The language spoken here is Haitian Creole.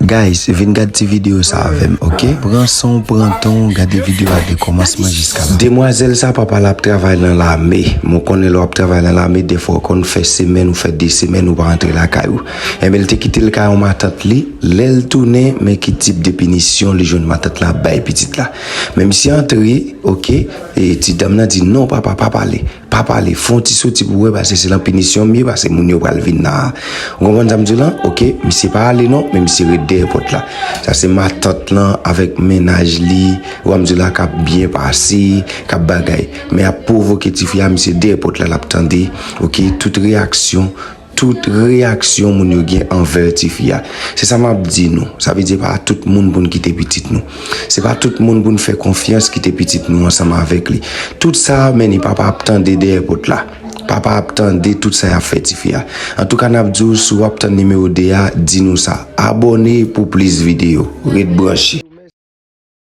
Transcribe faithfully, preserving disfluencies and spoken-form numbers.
Guys, vin gad ti videyo sa avè m, ok? Pran san w, pran tan w, gade videyo a de kòmansman jiska la. Demwazèl sa, papa l ap travay nan lame. Mwen konnen lè w ap travay nan lame, dèfwa w konn fè semèn, ou fè de semèn, ou pa rantre lakay ou. Enben, l te kite l kay yon matant li. Lè l tounen, men ki tip de pinisyon li jwenn matant la bay pitit la. Men misye antre, ok? E ti dam nan di, "Non, papa, pa pale. Pa pale. Fè yon ti soti pou w wè, paske se lan pinisyon m ye, paske moun yo pral vin la a." Ou konprann sa m di w lan? Ok, misye pa ale non, men misye ret dèyè pòt la. Sa se matant lan avèk mennaj li, ou wè m di w la, k ap byen pase, k ap bagay. Men ap pwovoke tifi a, misye dèyè pòt la, l ap tande, ok, tout reyaksyon, tout reyaksyon moun yo gen anvè tifi a. Se sa m ap di nou. Sa vle di pa tout moun pou n kite pitit nou. Se pa tout moun pou n fè konfyans kite pitit nou ansanm avèk li. Tout sa, men ni papa ap tande dèyè pòt la. Papa ap tande tout sa y ap fè tifi a. Antouka, n ap di w, si w ap tann nimewo de a, di nou sa. Abòne pou plis videyo. Ret branche.